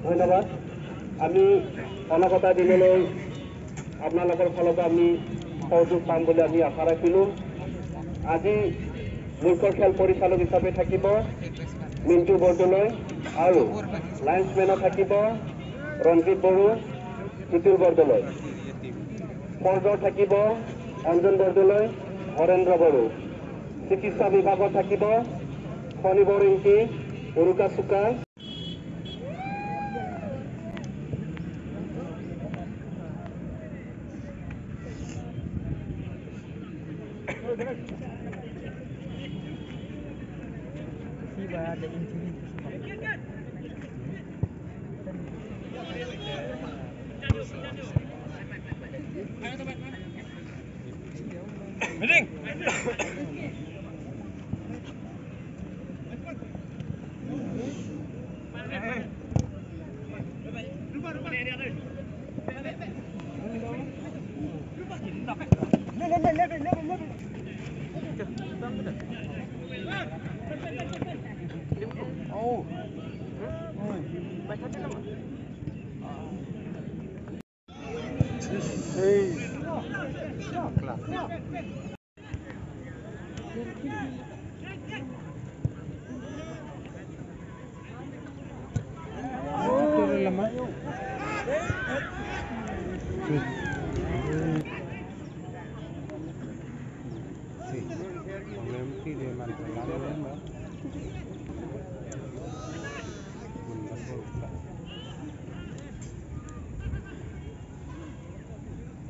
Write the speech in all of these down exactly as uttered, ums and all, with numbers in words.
ধন্যবাদ। আমি অনাগত দিনলৈ আপোনালোকৰ ফালৰ পৰা আমি সহযোগ পাম বুলি আমি আশা ৰাখিলোঁ। আজি মুখ্য খেল পৰিচালক হিচাপে থাকিব মিণ্টু বৰদলৈ আৰু লাইনছমেনত থাকিব ৰঞ্জিত বড়ো, জিতুল বৰদলৈ। ফৰ্ডত থাকিব অঞ্জন বৰদলৈ, হৰেন্দ্ৰ বড়ো। চিকিৎসা বিভাগত থাকিব ফণীবৰ ইংতি, উৰুকা চুকা।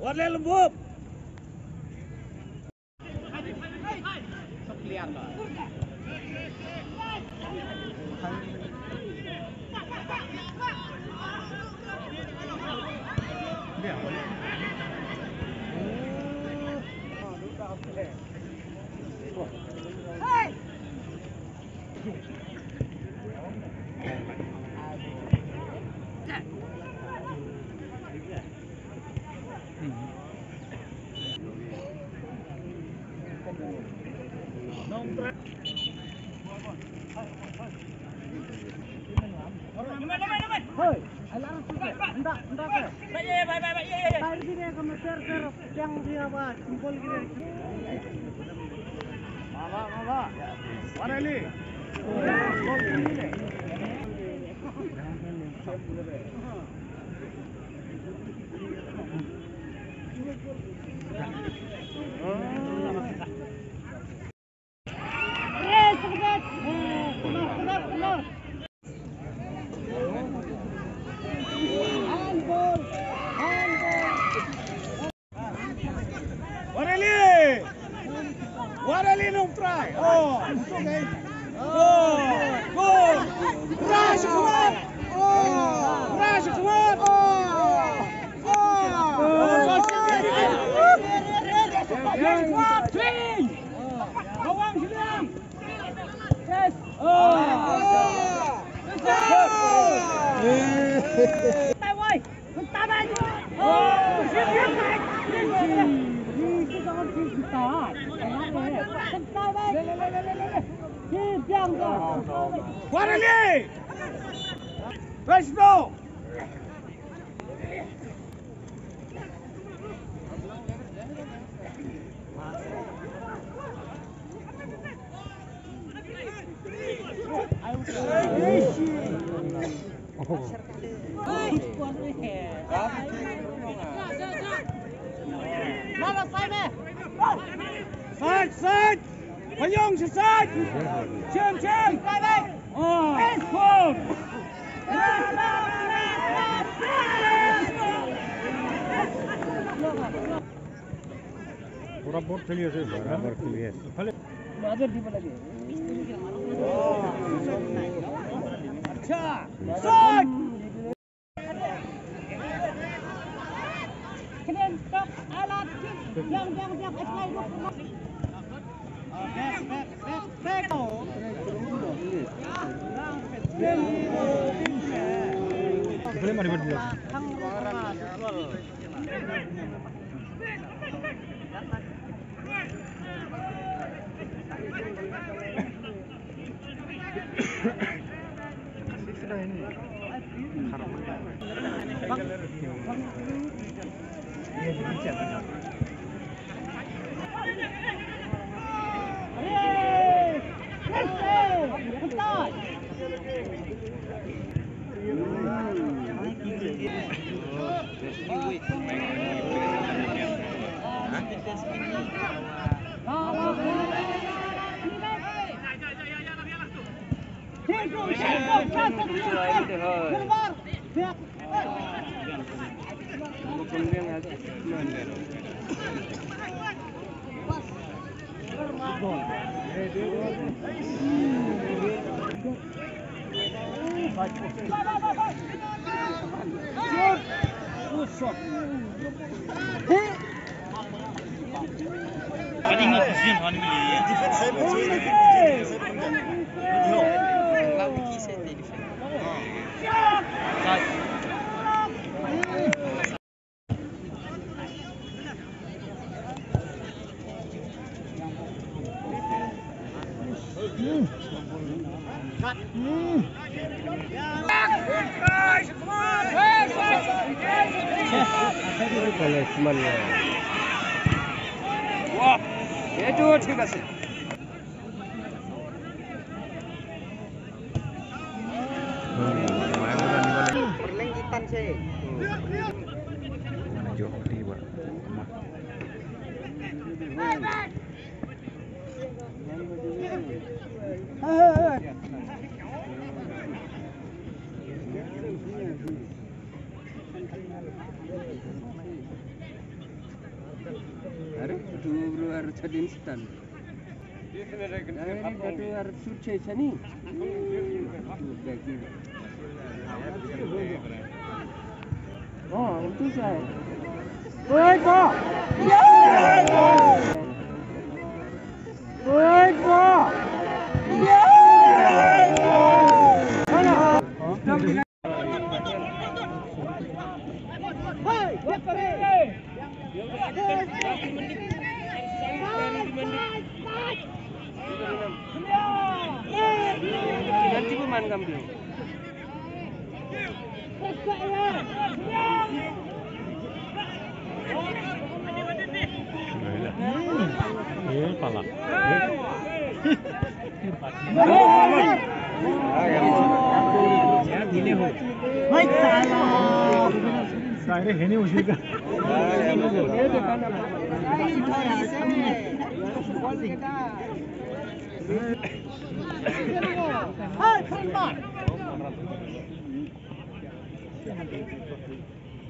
Warle lembub. Wareli! Wareli nong try. Oh, it's okay. Oh, good. Rush, come on. Oh, rush, come on. Oh, oh. Yes, come on. Clean. Bawang silang. Yes. Oh. Yes. Wareli! Let's go! Side, side! Payung sha side! Shem, shem! Oh, good! Barabar clear se, barabar clear. Acha, side! Punishment. Wah, itu ঠিক আছে. Are, tu bro, ar chadin sitan. Are, tu ar surche chani. Oh, itu saya. Oi, ko. Oi, ko.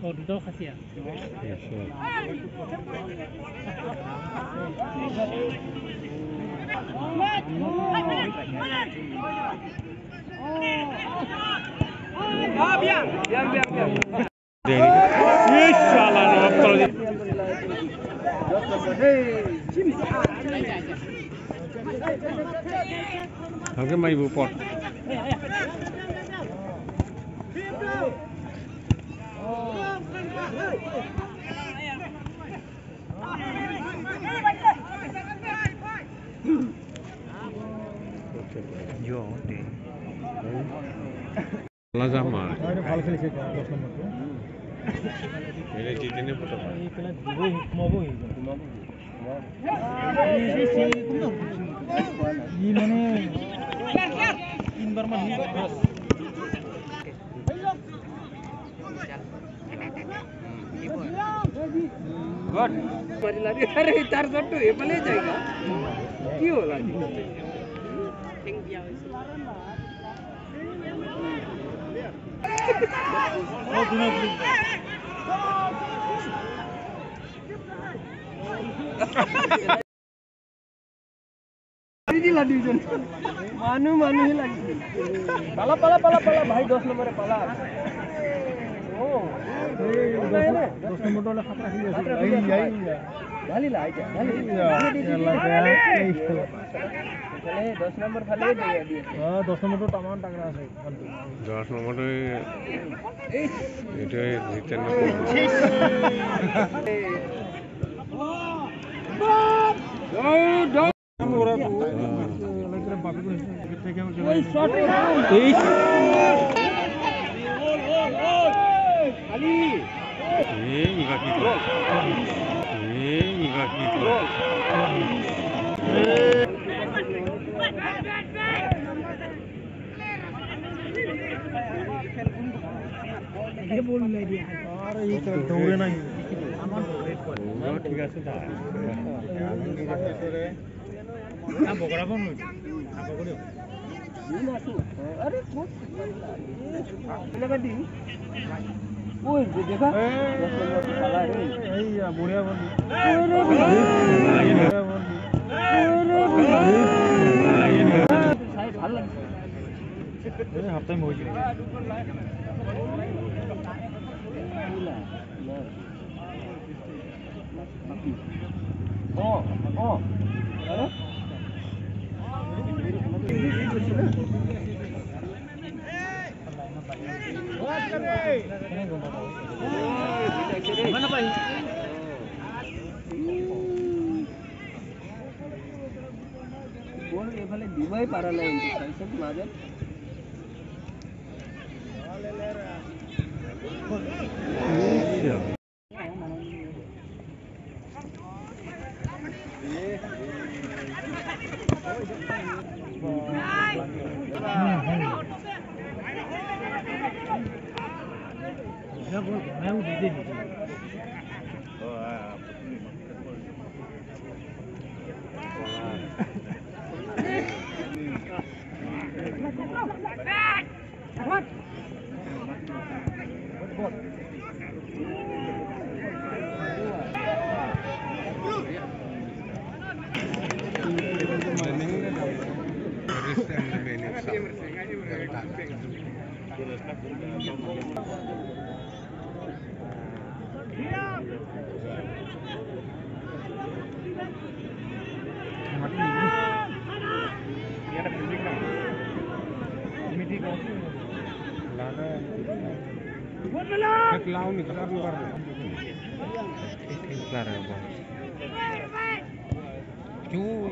Oh, দুটাও খাচী আছে। Inshallah, no, after. Okay, my report. Yo, deh. Lazama. আরে, ভালো খেলেছে, দশ নম্বর তো। এই যে, এই যে, এই যে, এই যে। এই খেলা দিবই, কমাবই। কমাবই। এই যে, সে, ই মানে, তিনবার মানে, বাস। Good. अरे, इधर से तो ये भले जाएगा। क्यों लगी? Ini lah duijon. Manu, manu hi lagi. Pala, pala, pala, pala. Bhai, dos nombor e pala. Oh. মোটর হলে খাতরা খেয়ে আছে। এই, এই, এই। ঢালি লা, এই যে, ঢালি। এই, এই, এই, এই, এই। তাহলে দশ নম্বর ভালো হয়ে যাবে, দিয়ে। হ্যাঁ, দশ নম্বর তো তামান টাকরা আছে। দশ নম্বর ওই, এটা ওই রিটার্ন না করবে। ये बोल ले दिया। अरे, ये तो दौड़े नहीं। ठीक है, सीधा। ना, बोकरा बन। ना, बोकरा। ये ना सु। अरे, कौन? लगा दी। ओए, ये देखा? ए, ए, ए, या, बुढ़िया बन। अरे, बुढ़िया बन। अरे, बुढ़िया। साहब, हाल लग। ए, हफ्ते में हो जाएगा। ओ, ओ। अरे? কোন এখানে ডিভাই পারা লাইন, সাইসব মাঝে।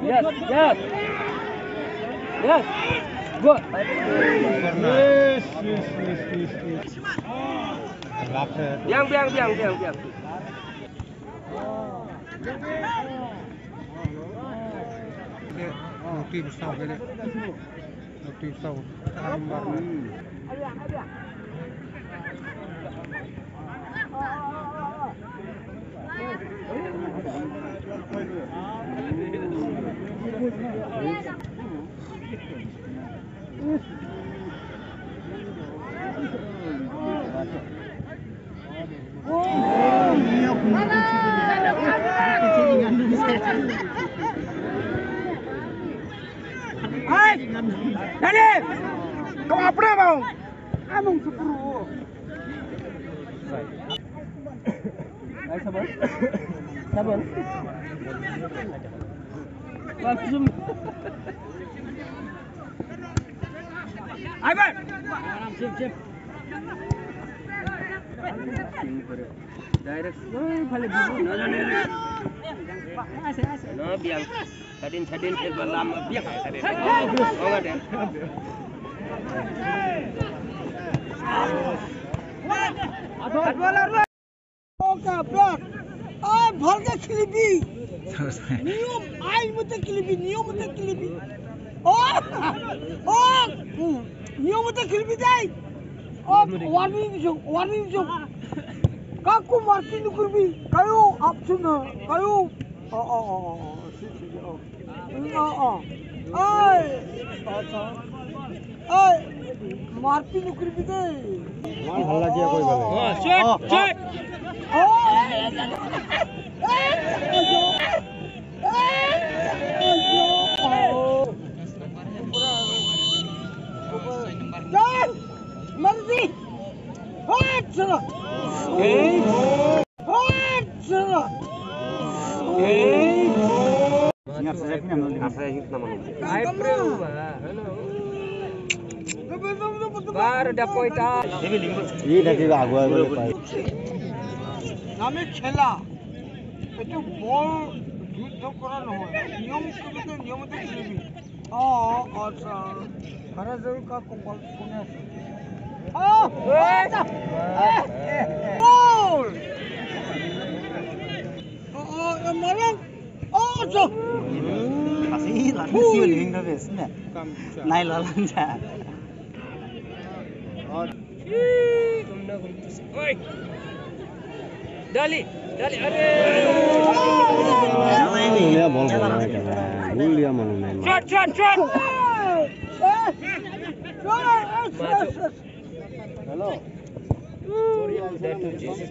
Yes, yes. Yes. Good. Yes, yes, yes, yes, yes. Biang, biang, biang, biang, biang. Hai! Dale! Kau apa mau? Among sepuluh. Hai, sabar. Sabar. Langsung. Hai, Bang. Sip, sip. Direct. Woi, balik dulu. No, no, no, no. No, biang. Tadin, tadin, el balam, biang. Oh, ada. Aduh, aduh, aduh. ওকে, ব্যাক। আয়, ভালকে খেলিবি। নিয়ম, আইন মতে খেলিবি, নিয়ম মতে খেলিবি। ও, ও, হুম, নিয়ম মতে খেলিবি দেই। ও, ওয়ার্নিং দিছো, ওয়ার্নিং দিছো। কাকো মারপিট নকরবি। কায়ো আপশন না, কায়ো। ও, ও, ও, ও, ও, ঠিক, ঠিক, ও। ও, ও। এই, আচ্ছা। এই, মারপিট নকৰিবি দেই। ইমান হাল্লা কিয় কৰিবা? অ, চেক, অ, চেক। অ। এই, এই, এই, এই, এই, এই, এই, এই। এই, মাৰি দি। অ, চলো। এই। অ, Bar da poita. Ini dah kira aku, aku lepas. নামে খেলা। এইটো বল যুদ্ধ কৰা নহয়, নিয়ম মতে, নিয়ম মতে খেলিবি। অ, আচ্ছা। ঘৰে জৰু কা কোম্পাল কোনে আছে? অ, আচ্ছা। এ, এ, এ। বল। অ, অ, এ, মালক। অ, আচ্ছা। Kasi, lagi sih, udah, udah, udah. Nai, lalan, ja. Oi. Dali, dali, are. Ini ya, bol, bol, bol, bol. Bol dia mana main? Shot, shot, shot. Masuk. Hello. That was Jesus.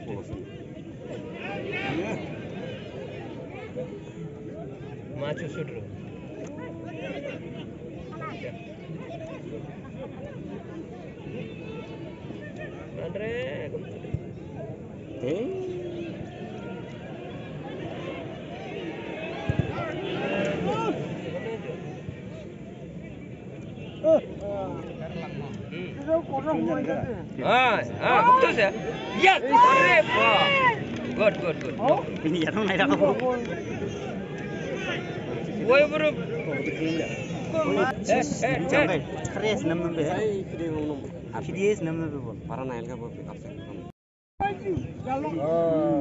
Masuk, sudro. Ha, ha, betul sih. Yes, arre, wah. Good, good, good. Woi, bro. Eh, eh, eh. Tres enam enam, eh. P D S enam enam, bol. Para nail ka bol.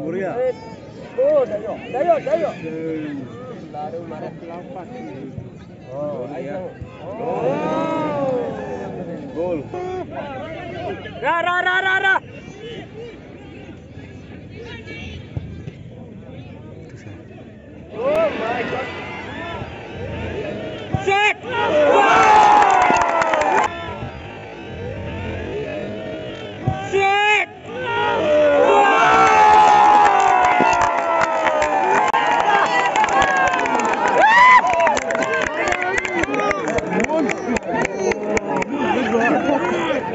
Buria. Oh, dayo, dayo, dayo. Laru mare. Oh, ayo. Gol. Ra, ra, ra, ra, ra. Oh my God. Shot! Shot!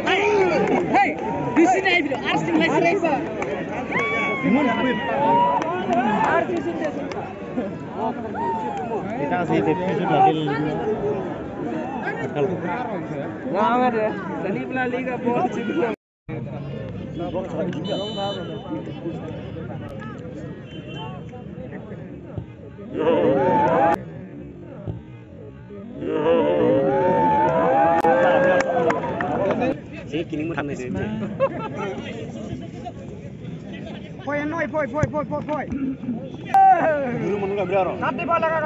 Hey, hey, this is the video. Asking like this. Asking like this. Ita sih tipis lagi. Nggak ada. Tadi pernah liga bos. Poi, noi, poi, poi, poi, poi, poi. Nanti bala ka.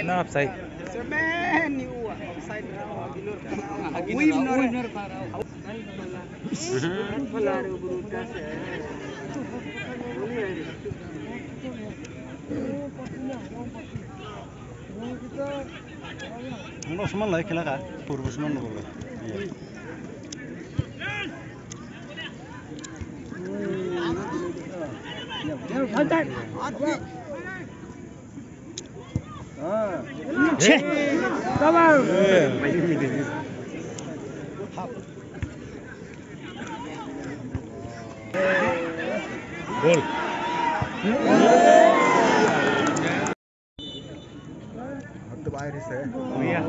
No, offside. Uno sman lai khela ka, purbo sman lo. Gol. Hatu bai ri se. Iya.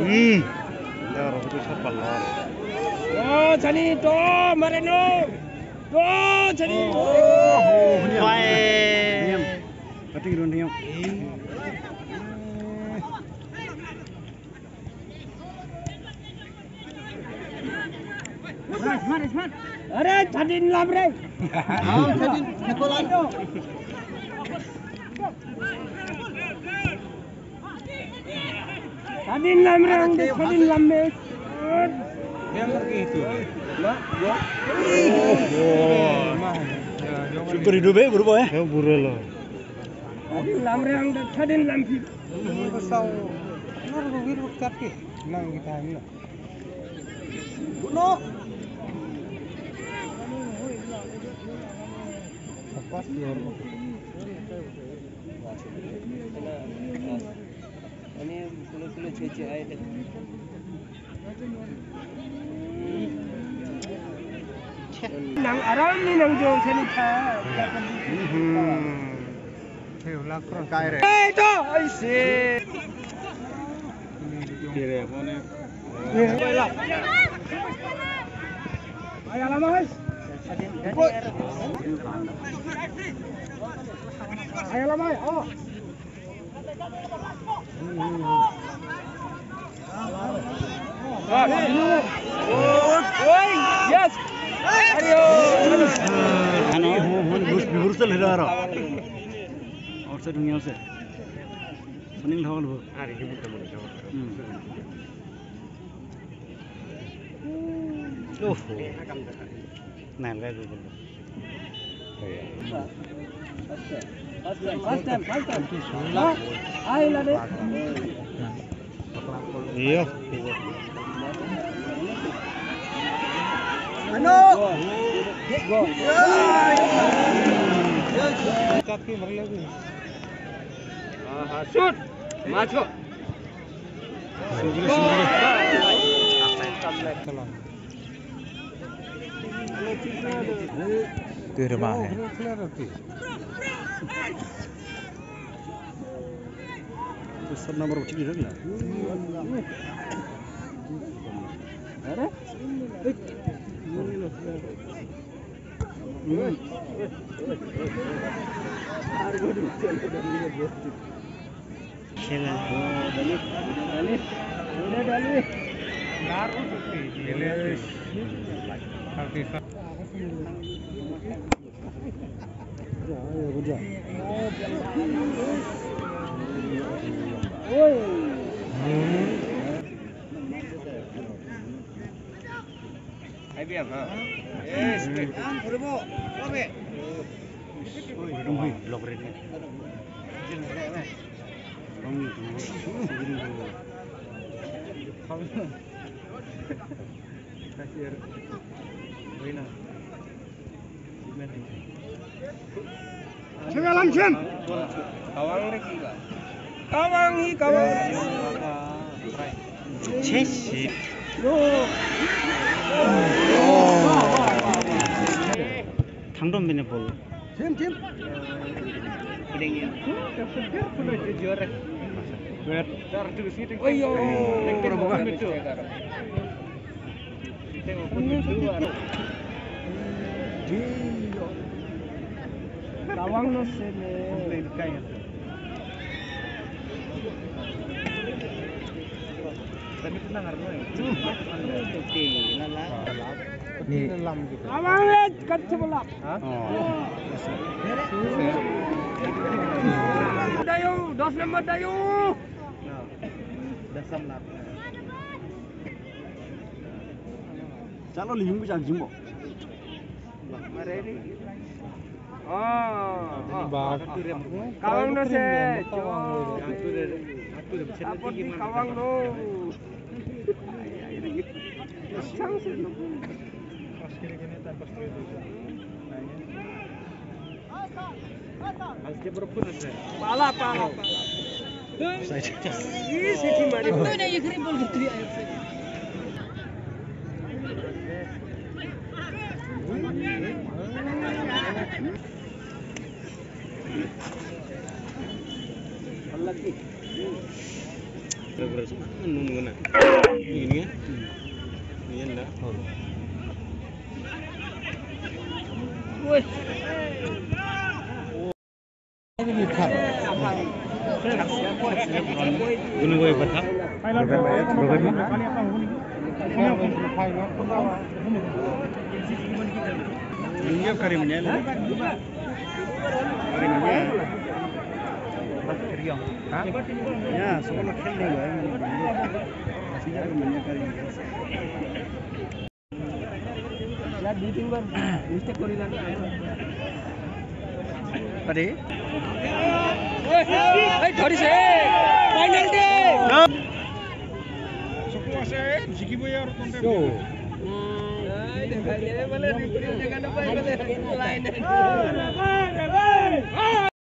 Hmm. Dar, hatu sa pala. Oh, Chani, to, Mareno. To, Chani. Oh, bye. Kating run diam. अरे छटिन लाभ रे। हाँ, छटिन, छको लाभ। Adin lam rang de, adin lam me. Syukur hidup, eh, berubah, eh. Ya, berubah lah. Adin lam rang de, adin lam phi. Ini pasal, nur gua gitu, tapi nang kita ini. Bunuh. Lepas dia. Ani kulo kulo che che ai de. Nang aram ni nang jong sani tha. Hmm. Kai re. Ei to, ai se. Kire phone. Ay alamai. Ay alamai. Oh. Ano? Bihur se lera. Aur se dunia se. Suning dhawal bo. Hmm. Oh. Nah, lihat dulu. First time, first time, first time. Ha? Ai la de. Iya. Ano? Go. Shoot. Macho. Terima kasih. Sub number uchi ni. Ada? Sing alam sing. Kawang lagi ka. Kawang hi kawang. Chesi. Thangdom bini bol. Tim tim. Kideng ya. Jor. Wet. Tar tu sini. Oh yo. Kawang no se ne. Kawang le kat se bola. Dayu, dos number Dayu. Chalo, liyung bi chang jingbo. Ah, ah. Kawang no se. Apo di kawang no. Chang se no. Pala, pala, pala. হ্যাঁ? না, সকালে খেল নেই ভাই, মানে, বাংলো। ঠিক আছে, মানে, করি। यार, दो तीन बार मिस्टेक करी ना। আরে। এই, এই, ধরিছে। ফাইনাল ডে।